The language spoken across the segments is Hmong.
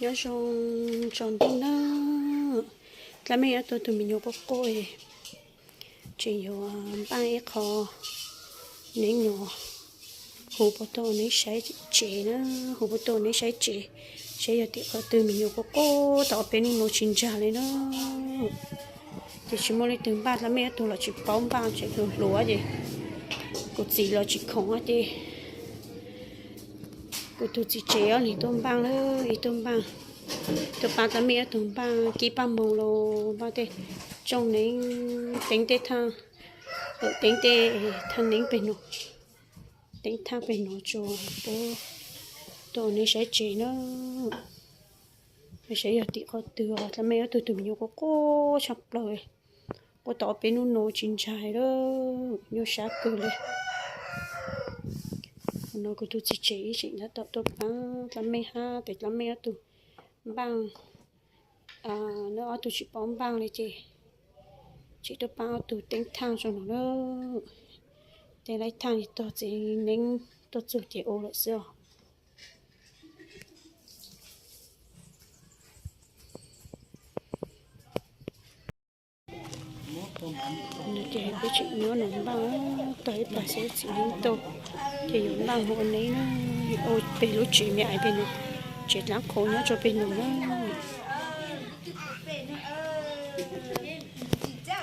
Nyob zoo tsaus ntuj na, dab mej ob tug tus me nyuam quaj quaj, tseem yuav npaj ib qho neeb no hu puas tau neeb saib tsev na, hu puas tau neeb saib tsev, saib yog tim qhov twg. Me nyuam quaj quaj tau ob peb hnub no tsis ntsag li na. Ces tsis muaj leej twg npaj, dab mej ob tug los tsis paub npaj, tseem hluas hluas ces kuv txiv los tsis khoom ces kuv tus txiv tsev ob leeg tuaj npaj lawm, ib tuaj npaj, tuaj pab dab mej ob tug npaj kib paj moog los npaj tej tsooj neeb, teeb tej thaj, teeb tej thaj neeb pem no, teeb thaj pem no tso, puab tuaj ua neeb saib tsev na. Saib yog tim qhov twg, dab mej ob tug tus me nyuam quaj quaj tshaj plaws, quaj tau ob peb hnub no tsis ntsag lawm, nyuaj sab kawg li. No kuv tus txiv tsev ib tseem tab tom tuaj pab dab mej hab tes dab mej ob tug npaj, neb ob tug tsis paub npaj li ces tseem tuaj pab ob tug teeb thaj tso no na. Tej laib thaj tog txiv neeb tuaj txug ces ua lawm xwb os. Ces peb tseem nyob no npaj tog ib plag xwb txiv neeb tuaj, ces yuav npaj ua neeb na, ua peg lub tsev me ais peg no, tsev dlaab qhau nyob rau peg no na.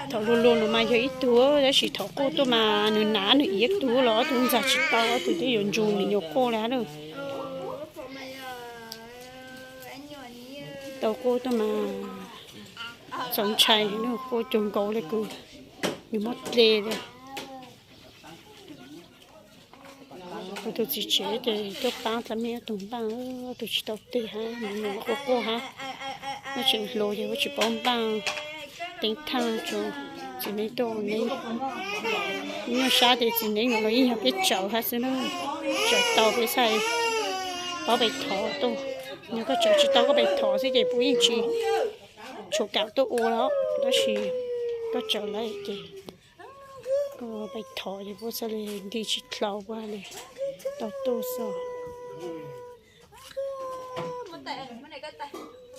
Thaum luag luag no mas yog ib tug, tab sis thaum quaj tuaj mas nws nam nws iab tug los ob tug ntxag tsis tau, ob tug twb yuav ntsug me nyuam quaj li na. Tau quaj tuaj mas txaus ntshai, quaj cuag nkaus li kws nws muab dle li. Kuv tus txiv tsev ces tuaj pab dab mej ob tug npaj, ob tug tsis tau tes hab nws quaj quaj hab, nws tseem hluas ces ua tsis paub npaj teeb thaj tso, txiv neeb tuaj ua neeb. Nyuaj sab ces txiv neeb no los yeej yog peb tsawv hab xwb na, tsawv tau peb txhaj paub pes thov tuaj. Yog koj tsawv tsis tau koj pes thov xwb ces puab yeej tsis tshua kam tuaj ua los, tab sis koj tsawv lawm ces pes thov ces puab txhaj li nti tsis dlau puab li tau tuaj xwb.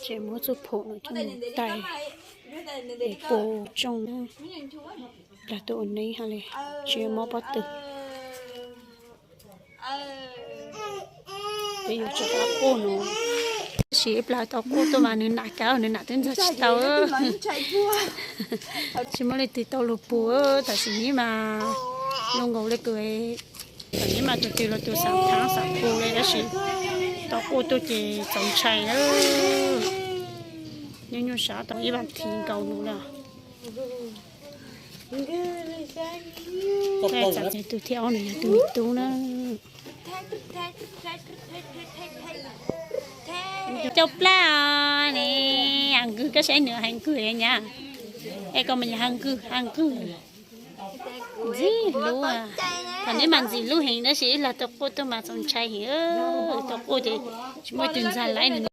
Ces muab txuj phuam no coj mus tais es pua tsooj na, plag tuaj ua neeb hab li, tsis mob pob tw. Peb yuav tsum tau quaj no, tab sis ib plag tau quaj tuaj mas nws nam kawg, nws nam twb ntxag tsis tau. Tsis muaj leej twg tau lug pug, tam sim neb mas zoo nkaus li kws, tam neb mas tus twg los tus xav thaab xav pug li, tab sis tau quaj tuaj ces txaus ntshai na. Nyuaj nyuaj sab tau ib vas thiv nkaus nus lawm. Txav tes tus thib ob no yog tus me tub na. Cau plab os ne, has nkws, koj saib nws has nkws nyab. Es koj mas yog has nkws, has nkws. Ntxim hlub, thaum neb mas ntxim hlub heev tab sis ib lag tau quaj tuaj mas txaus ntshai heev, tau quaj ces tsis muaj tus ntxag laib nws.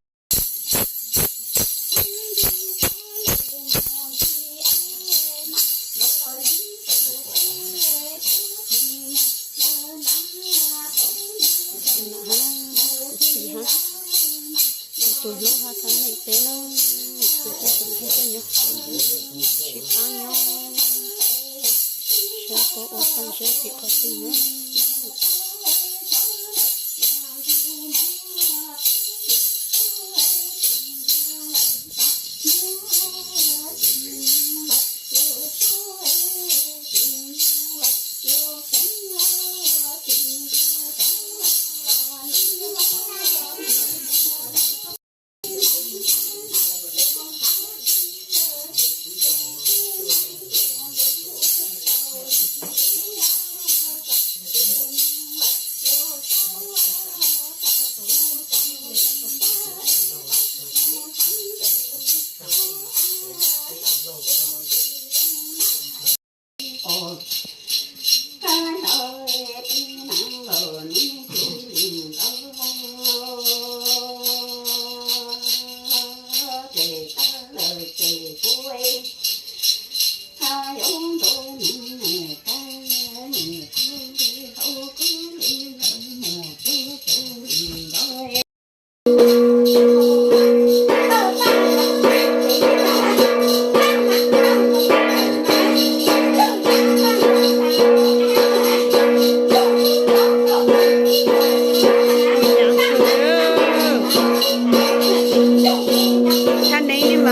Tus hlub hab thab neej teb na, tus tub tus ntxhais coj nyob, sib pab nyob, saib puab ua tau seb tim qhov twg na.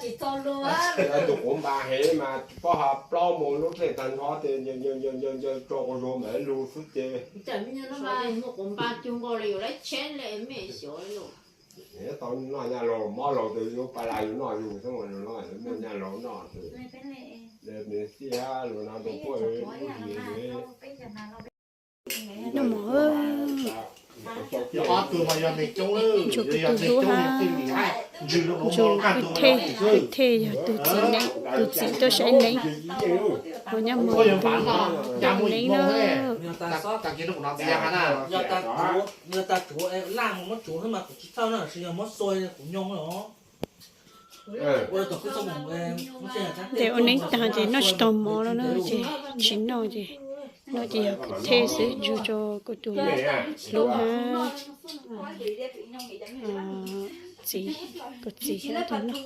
Tus quav npas heev mas pob hais plaub mus lub dej tag nrho ces ncaws tso quas zuag mam lug xwb ces. Tau noj nyaj laug, mob laug tes yuav pab laj yus noj yus xwb, muaj nyaj laug noj. Xij luag no rau puab ua li. Noj mov. Ob tug mas yog neeg coob, ntsuag kuv tus hlub hab, ntsuag kuv thej, kuv thej yog tus txiv neeb, tus txiv tuaj saib neeb. Ua nyab mus tus neeb na. Ces ua neeb tag ces noj tsis tau mov no na, ces tsis noj ces, noj ces yog kuv thej xwb, ntsuag rau kuv tus hlub hab txiv, kuv txiv hab tus noj.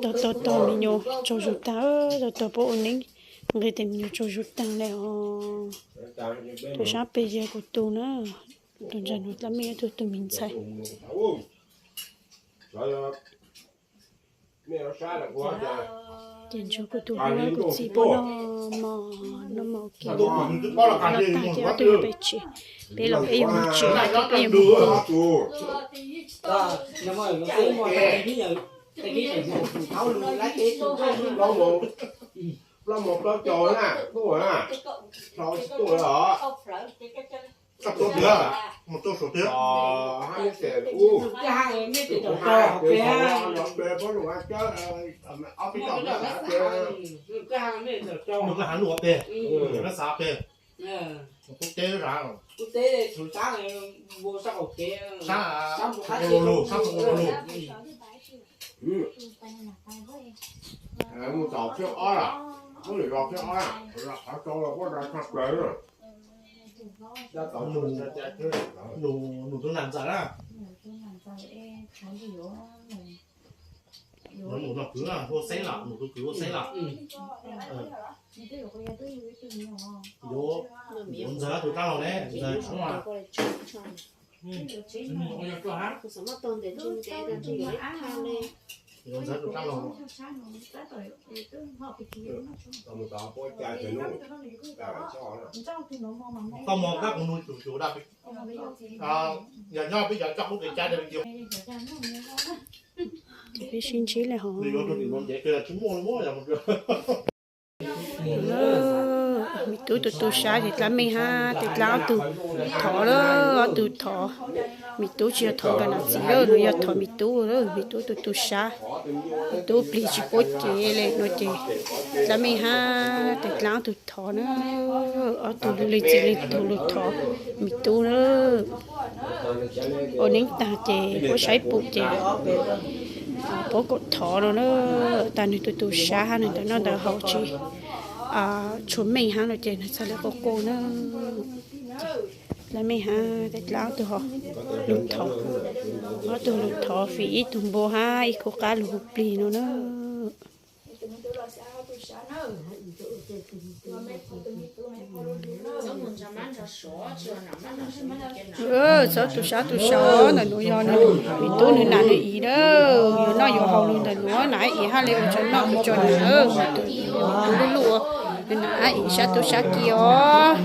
Tog tog tog me nyuam tsaug zug taag, tog tog puab ua neeb nqis tes me nyuam tsaug zug taag le os. Tus sab pem yog kuv tus na, tus ntawm nuav dlaab mej tus, tus me ntxhais. Ces ntsuag kuv tus hlub kuv txiv puab noj mov, noj mov ua ke, noj tag ces ob tug yuav pem tsev, peb los peb yuav mus tsev, peb yuav mus pw. Plaub moos plaub caug na, tuaj na, tsis tuaj os. Txog plaub tiag, mus tuaj saum tiag. Nws koj hav lub peg, nws koj xav peg, kuv teb sab, sab lug, sab lug. Mus txog phiab ob lawm, mus lwm zos phiab ob lawm, qhov tau los puab da tshaj plaws na. Nus tus nam ntxawm na. Nus tus nam ntxawm, nus tus kwv ua xeeb lawm, nus tus kwv ua xeeb lawm. Yuav ntxawg tus dlaab laug ne, ntxawg tshoob a. Yuav ntxawg tus dlaab laug. Koj mog kab kuv nug cum cum da, yog nyob peb cov coj qub kev cai, peb sib ntsib le hov. Nws yuav rau tim no ntev kawg tsis muaj li muab yog mus. Tub tus tu sab ces dlaab meej hab tes dlaab ob tug thov lawm, ob tug thov. Me tub tsis yog thov nkawd nam txiv lawm, nws yog thov me tub lawm, me tub tus tu sab. Me tub plig tsis puab cev le no ces dlaab meej hab tes dlaab ob tug thov na, ob tug lug leej txiv leej tug lug thov me tub na. Ua neeb tag ces puab saib pum ces puab kuj thov no na, tas nwg tus tu sab hab nwg ntawm noj ntawm haus tsis tshua meej hab no ces nwg txhaj le quaj quaj na. Dlaab meej hab tes dlaab ob tug ho lug thov, ob tug lug thov fim ib tug npua hab ib khub qab lug hu plig no na. Txhob tu sab tu sau, ntawm nuav yog me tub nwg nam nwg ib lawm, yuav noj yuav haus lug ntawm nuav, nam ib hab le ua tsaug noj ua tsaug nam, tus lub lub ua nam ib sab tub sab kiv os,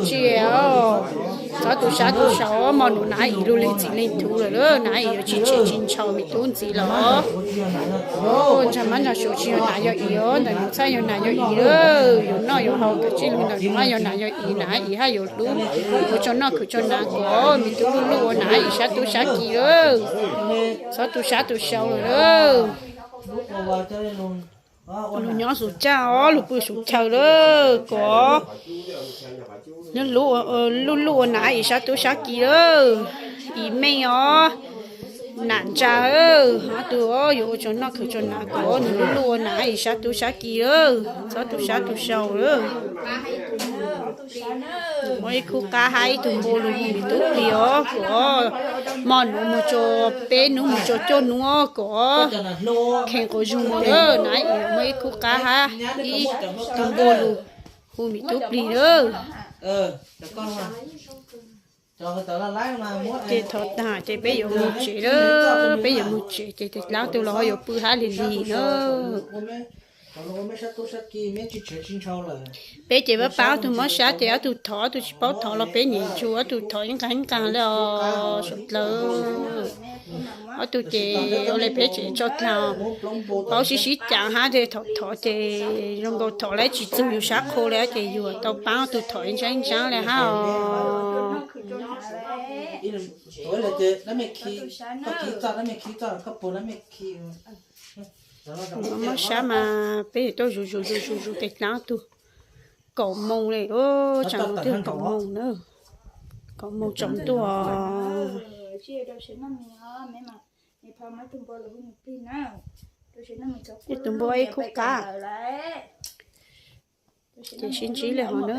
tsi os. Txhob tu sab tu sau, hmo nuav nam ib lug leej txiv leej tug lawm, nam ib yuav tsis tshem tsis ntshaus me tub ntxiv los. Ntsag mab ntsag suav tsis yog nam yog ib os, ntawm nuav txhaj yog nam yog ib lawm, yuav noj yuav haus kawg tsi lug ntawm nuav yog nam yog ib, nam ib hab yuav hlub ua tsaug noj khwv tsaug nam kom me tub lub lub ua nam ib sab tub sab kiv lawm. Txhob tu sab tu sau lawm. Lug nyob xus caaj os, lug pw xus chaw lawm kom lub lub ua nam ib sab tub sab kiv lawm. Ib meej os, nam ntsa, ob tug yuav ua tsaug noj khwv tsaug nam kom nws lub lub ua nam ib sab tub sab kiv lawm. Txhob tu sab tu sau lawm. Muab ib khub qab hab ib tug npua lug hu me tub plig os kom hmo nuav moog tsua peb nub moog tsua cuaj nub kom kheev quas zug moog lawm. Nam ib muab ib khub qab hab ib tug npua lug hu me tub plig lawm. Ces thov tag ces peb yuav moog tsev lawm, peb yuav moog tsev ces tes dlaab tug los ho yuav pw hab lig lig na. Peb ces pab pab ob tug mob sab ces ob tug thov, ob tug tsis paub thov los peb niam ntsug ob tug thov ib nqaa ib nqaa le os suav dlawg. Ob tug ces ua le peb tseem tso dlaag, paub sib sib caav hab ces thov thov ces zoo nkaus thov lawv tsis txug yug sab qhua le ces yug tau paab ob tug thov ib ntsaab ib ntsaab le hab os. Mob sab mas peb tuaj zuj zus zuj zus zuj zus tes dlaab tug kaum moos le, tsaam ntuj twb kaum moos na, kaum moos tsaus ntuj. Ib tug npua ib khub qab, ces sib ntsib le hov na.